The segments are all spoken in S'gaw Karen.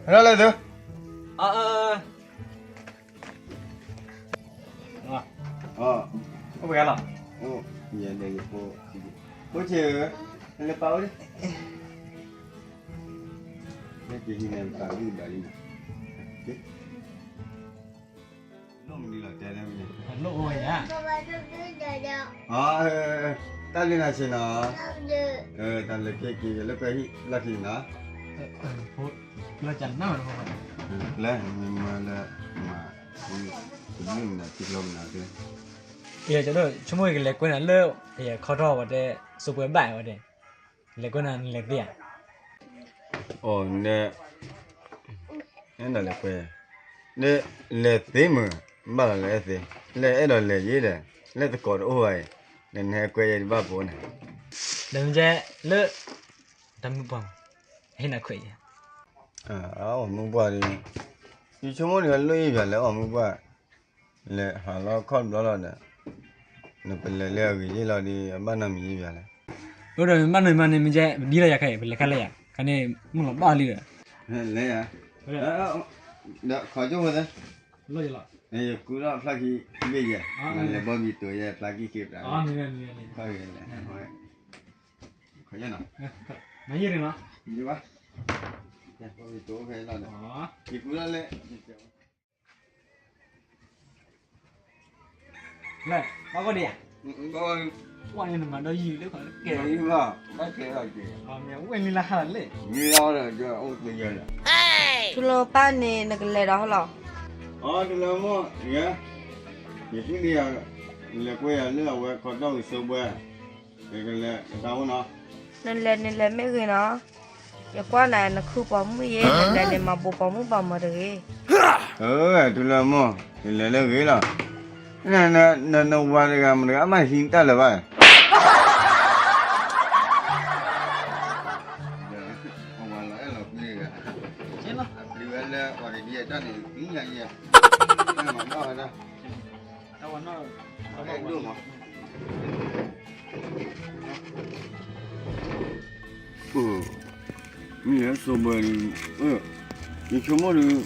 ဟဲထီၣ်လၢသု, အိၣ်ပှဲၤလီၤ, ယဲဒၣ်ယဖိ, ဖိဆ့ၣ်ဧၢ, လဲၤပာ်အိၣ်လံ, လၢကဟံးန့ၢ်ပာ်ဂံၢ်ဘၣ်လံနီၤ, လိၣ်မနုၤလီၤတဲလၢမနုၤ, လိၣ်အိၣ်ဝဲယၤ, တၢ်ဘျုးနၤဆ့ၣ်နီၤ, တၢ်ဘျုးက့ၤက့ၤလၢကွဲဟံၣ်လီၢ်ခံနီၤ, လၢကနၣ်ဝဲတဖၣ်, လၢမ့ၢ်မၢလၢမၤ, တဘျုးမနုၤထံကျိမနုၤ, ယဆိကမိၣ်ယကလဲၤကွဲနၤလၢ ယခီထီၣ်ဝဲတဲ, စိပှဲၤဘၣ်ဝဲတဲ, လဲၤကွဲနၤနလဲၤသ့ဧါ, အိၣ်, နလဲၤကွဲ, နလဲၤသ့မုၢ်, ဘၣ်လီၤလဲၤသ့, လဲၤအဲၣ်ဒိးလဲၤယ့ဒီး, လၢသကိးတအိၣ်ဘၣ်အံၤ, နဟဲကွဲယဲတဘၣ်ပိာ်နၤ, ဒီးမ့ၢ်ကဲလၢ, တၢ်မုၢ်ပှၢ်, ဟဲနၤခွဲးယဲ အအီၣ်မူပှၢ်ဒီး, ယဆိကမိၣ်ဒီးလိၣ်ယံၣ်ပၠးလဲၤအီၣ်မူပှၢ်, လဲၤဟးလီၤခီၣ်တဘျီလီၤဒီး, နပလဲၤလၢအဂ့ၤယ့ၢ်လီၤဒီး အဘၣ်နီတမံၤယံၣ်ပၠးလဲၣ်, အိၣ်ဒီးမ့ၢ်ဘၣ်နီတမံၤမ့ၢ်ကဲ ပဒ်လီၤယၤခဲအံၤ ပလဲၤခါလၢယၤ ခါန့ၣ် မုၢ်လီၤဘၣ်လံဒီး, လဲၤယၤ, ဒီးခီကၠိဖိသ့, လီၤယလီၤ, ယကူလီၣ်ဖျါခံဘ့ၣ်ယဲ, လဲၤဘီဘံတိၤယဲဖျါခံခံ, ခီယဲနီၤ, ယဘၣ်, ဘီဘံတိၤဖဲလီၤဒီး, ယကူလီၣ်လၢ လဲၣ်, ဘၣ်ကီၢ်ဒံးဧါ, ဝဲန့ၣ်နမၤဒီးယံာ်လၢခီကဲ, ဝဲလံလၢဟါလၢ်, ထူလၢပၢ်န့ၣ် နကလဲၤဒီးဟီလီၤ, အီ ထူလၢမိၢ်, ယသ့ၣ်ညါ, လဲၤကွဲယၤလၢအဝဲခီတီၢ်ဂ့ၤစိဘှဲ, ကလဲၤတၢ်အိၣ်နီၤ, နလဲၤနလဲၤမ့ၢ်ဂ့ၤနီၤ, ယကွၢ်နၤနခုပိာ်မုၣ်ယဲ နလဲၤန့ၣ်မၤဘိးပိာ်မုၣ်ဘၣ်မၤတဂ့ၤ, အၢ ထူလၢမိၢ်, ယလဲၤလၢဂ့ၤလီၤ, နဝၤတဂၤမတဂၤအမ့ၢ်ဟံးတၢ်လၢၤဘၣ် အဝၤလီၤအဲၣ်လီၤကွံတဂၤ, အပျံၤဝဲလၢပှၤကဒံအတၢ်န့ၣ် သံညါယဲ, မၤဘၣ်ဝဲဒၣ်, အဲၣ်ဒိၣ်မး, မ့ၢ်လၢစိဘှဲ, ယဆိကမိၣ်ဒီး,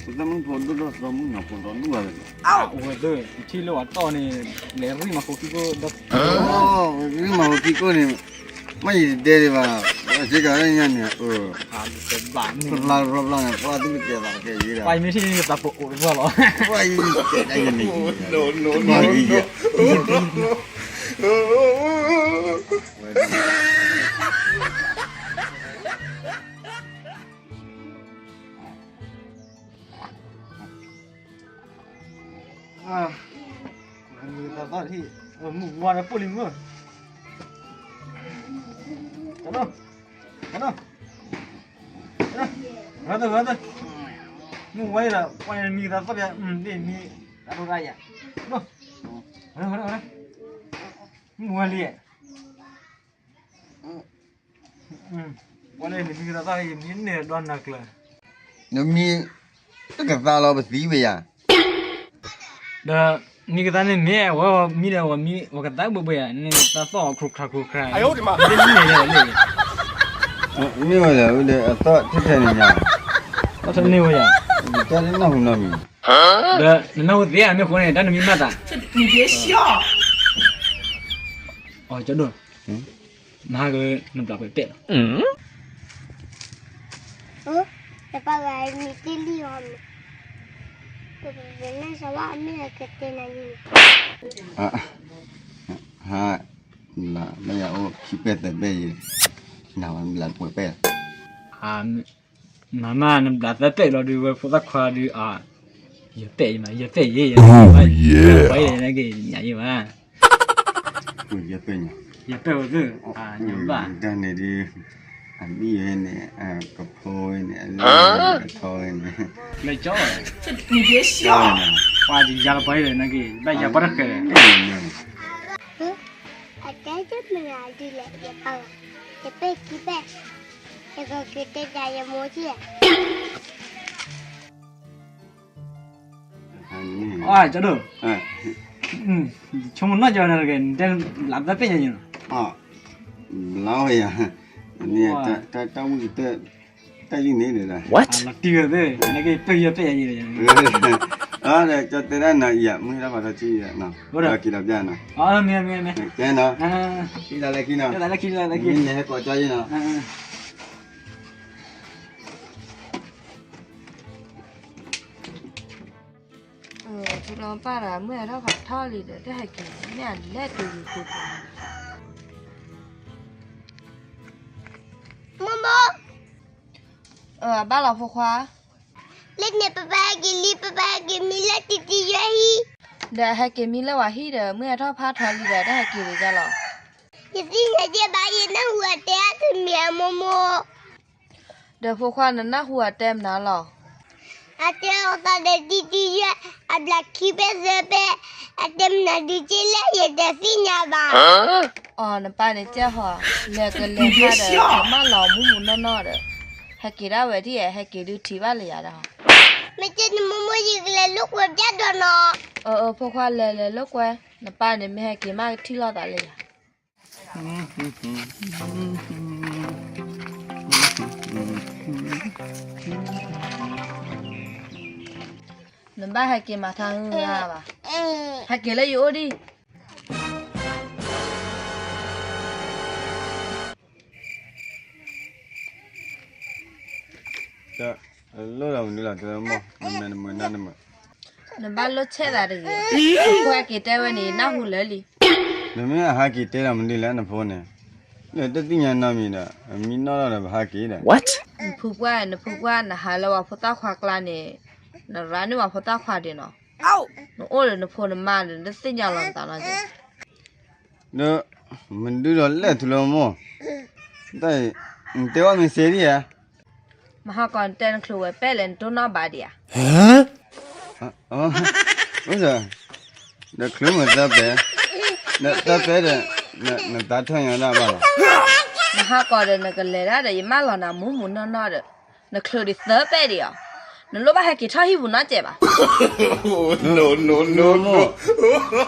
ပသးမုၣ်ဖိဒိၣ်ဒီးသီမုၣ်နီၤဖိဒီဒူၣ်ဘၣ်, အိၣ်ဝဲသ့ၣ် ယထံၣ်လၢပှၤတီၢ်န့ၣ်, လဲၤရံၣ်မၤဃိခံကိၣ်ဒီး, ရံၣ်မၤဃိခံကိၣ်န့ၣ်, မ့ၢ်ယတတဲဒံးဘၣ်, စ့ကၤလၢညါန့ၣ်, ဖျါဖျါန့ၣ် ပှၤသူၣ်ကတဲာ်သးကဲယဲဒီး, ပှၤမ့ၢ်ထံၣ်န့ၣ် သးပအိၣ်တပှၢ်လီၤ, ပှၤယတဲဒၣ်ယဲန့ၣ်, မုၢ်သးသီၣ်ထံၣ်, မုၢ်ဝါဒီးပိၢ်လံမုၢ်, ကနီၤ, ကနီၤ, ဂၤသၢဂၤသၢ, မုၢ်ဝါဒီး ပှၤန့ၣ်မံသးသီၣ်ပျဲ, ဒ်မံ, တၢ်ဒိၣ်တၢ်ယၤ, မုၢ်ဝါလံ, ပှၤန့ၣ်မံသးသီၣ် ယမံန့ၢ်ဒီးနၤကျၢၤ, နမံ, တကသါလီၤပသံဝဲယၤ, ဒီးမံကသါန့ၣ်မ့ၢ်ဝဲမံဒီးဝဲမံ, ဝဲကသါဘှဲဘှဲယၤန့ၣ် သးသီၣ်အီၤခရူၣ်ခရၣ်ခရူၣ်ခရၣ်, မ့ၢ်ဝဲလဲၣ်, အသီၣ်ထဲထဲန့ၣ်ညါ, သီၣ်ထဲန့ၢ်ဝဲယၤ, တၢ်တနၢ်ဟူနီတမံၤ, ဒီးနနၢ်ဟူသ့ဧါ မ့ၢ်ဃိန့ၣ် တၢ်နမံဘၣ်သး, အီၤကဒိၣ်, နဟးကနဘျးပှဲၤပဲၣ်လီၤ, တပၢ်ဂၤမံတ့ၢ်လံအီၤ, ပပနၢ်စဝါမ့ၢ်ကတဲနၤန့ၣ်, ဟါ, လၢယအိၣ်ခံပဲၢ်သၢပဲၢ်ယဲ, နဝဲနဘျးပှဲၤပဲၣ်လီၤ, မၤမး နဘျးသၢပဲၢ်လီၤဒုး ဝဲဖိသၣ်ခွါဒုး, ယပဲၢ်ယမး ယပဲၢ်ယဲ, ယပဲၢ်ယဲ, ယပဲၢ်ဝဲသ့ၣ်, အဘံၣ်ဝဲန့ၣ်, ကဖိဝဲန့ၣ်, လဲၤကၠီ, ပှၤယၤလီၤပှၤအံၤဒီး နက့ၤ ဘၣ်ယၤပှၤတဃဲၤဒီး, အတဲတမ့ၢ်အဒ်လဲၣ်, ယပၢ်, ယပဲၢ်ခံပဲၢ်, ယကက့ၤတဲဒၣ်ယမိၢ်က့ၤ အကၠီဒိၣ်, ဆိကမိၣ်နီၢ်ကၠီနၤတဂ့ၤ, နတဲဘျးသၢပဲၢ်ညါယနီၤ, ဘျးဝဲယၤ, တၢ်ဝံၣ်ကတၢၢ်, တၢ် လံန့ၣ်ဒီး လီၤတံၢ်ဝဲသ့ၣ် နကပယီၤပယီၤယံၤဒီး အဒီးကၠီတဲဒၣ်နီၤအံၤ မုၢ်ဟဲထီၣ်ဖးထီထံၣ်နီၤ က့ၤဒီးပျၢ်နီၤ မ့ၢ်မ့ၢ်မ့ၢ် ကဲနီၤ ထံၣ်လၢခံနီၤ မ့ၢ်လဲၤဟဲကိးကၠီယံၤနီၤ ထူလီၤပၢ်ဒီး မုၢ်ဟဲထီၣ်ဖးထီလံဒီး တဟဲက့ၤ မ့ၢ်အလဲၤတုၤယံၤပူၤပူၤ မိၢ်မိၢ် အဘၣ်လီၤဖိခွါ, လၢန့ၣ်ပပဟဲက့ၤလံ ပပဟဲက့ၤမံလၢတံတံယွဲဟံၣ်, ဒီးဟဲက့ၤမံလၢဝဲဟံၣ်ဒီး မုၢ်ဟဲထီၣ်ဖးထီလံဒီး တဟဲက့ၤလံဒ်လီၤ. ယသ့ၣ်ညါကဲဘၣ် ယနၢ်ဟူအတဲအါတမံၤအမိၢ်မိၢ်, ဒီးဖိခွါနနၢ်ဟူအတဲမနုၤလီၤ. အတဲအီၤသးဒီးတံတံယွဲ အဘျးခံပဲသၢပဲ, အတဲမနုၤဒုးက့လဲၣ် ယတသ့ၣ်ညါဘၣ်. အီၤနပၢ်န့ၣ်ကဲဟီ, လဲၤကလဲၤဖးဒီး ကမၣ်လီၤမူးမူးနီၢ်နီၢ်ဒီး, ဟဲက့ၤဒၣ်ဝဲဒ်အံၤ ဟဲက့ၤဒုးထံၣ်ဘၣ်လၢယၤဒီး, မ့ၢ်ကဲန့ၣ်မိၢ်မိၢ် ယကလဲၤလိာ်ကွဲပျၢ်ဒီးနီၤ. အၢ အၢ ဖိခွါလဲၤလဲၤလိာ်ကွဲ, နပၢ်န့ၣ်မ့ၢ်ဟဲက့ၤမးကထံၣ်လိာ်သးလၢယၤ. နဘၣ်ဟဲက့ၤမၤထါဟူဂၤဘၣ်, ဟဲက့ၤလၢယအိၣ်ဒံး. တလိၣ်ဒီးမနုၤလီၤ တမိၢ်, နမဲာ်နမုာ်နါနမုာ်, နဘၣ်လိၣ်ဆဲးသးတဂ့ၤ, ဖိခွါဟဲက့ၤတဲဝဲန့ၣ် နၢ်ဟူလၢာ်လံ. နမ့ၢ်အဟးက့ၤတဲဒီးမနုၤလဲၣ်နဖိန့ၣ်, နတသ့ၣ်ညါနီတမံၤဒီး အမံနီၢ်ဒီးပဟးက့ၤဒီး. နဖိပှၢ် နဖိပှၢ် နဟးလၢပှၤဖိသၣ်ခွါကျါန့ၣ်, နရၤန့ၢ်ပှၤဖိသၣ်ခွါဒံးနီၤ, နအိၣ်ဒီးနဖိနမါဒီး နတသ့ၣ်ညါလီၤနသးနီတဂ့ၤ. ဒီး မဒုဒီးလဲၣ်ထူလၢမိၢ်, တၢ်အံၤ နတဲဝဲမ့ၢ်စ့ဒံးဧါ. မဟါကီးနတဲနချုးဝဲပဲလဲၣ် နတိၢ်နီၣ်ဘၣ်ဒံးဧါ. အိၣ်ဒီး ဒီးချုးမုၢ်သၢပဲ, ဒီးသၢပဲဒီး နသးထၢၣ်ညါဒၣ်ဘၣ်လီၤ. မဟါကီးဒီးနကလဲၤဒၣ်ဒီး ယမၢလီၤနၤမူးမူးနီၢ်နီၢ်ဒီး, နချုးဒံးသၢပဲဒံးဧါ, နလိၣ်ဘၣ်ဟဲက့ၤထီၣ်ဟံၣ်ပူၤနီတစဲးဘၣ်.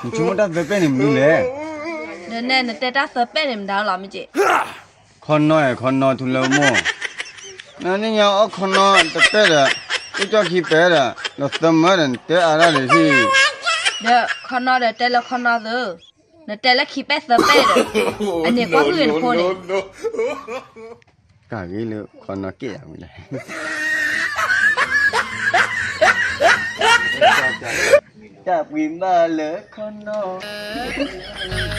နဆိကမိၣ်တၢ်သၢပဲန့ၣ်မနုၤလဲၣ်. ဒီးနဲနတဲတၢ်သၢပဲန့ၣ်မတၤလီၤမ့ၢ်က့. ခီနီၢ်အဲၣ်ခီနီၢ်ထူလၢမိၢ်, နန့ၣ်ညါအီၣ်ခီနီၢ်တပဲဒီး, အိၣ်ကၠီၣ်ခံပဲဒီး, ဒီးသၢမၢဒီး နတဲအါဒၣ်ဒံးဟံၣ်. ဒီးခီနီၢ်ဒီးတဲလၢခီနီၢ်သု, နတဲလၢခံပဲသၢပဲဒီး, အန့ၣ်ကွၢ်ဟုၣ်ဂ့ၤနဖိန့ၣ်. ကၢ်ဂ့ၤလၢခီနီၢ်ကဲယၤမ့ၢ်လဲၣ်. တၢ်ပှ့ၤဘၣ်လၢခီနီၢ်.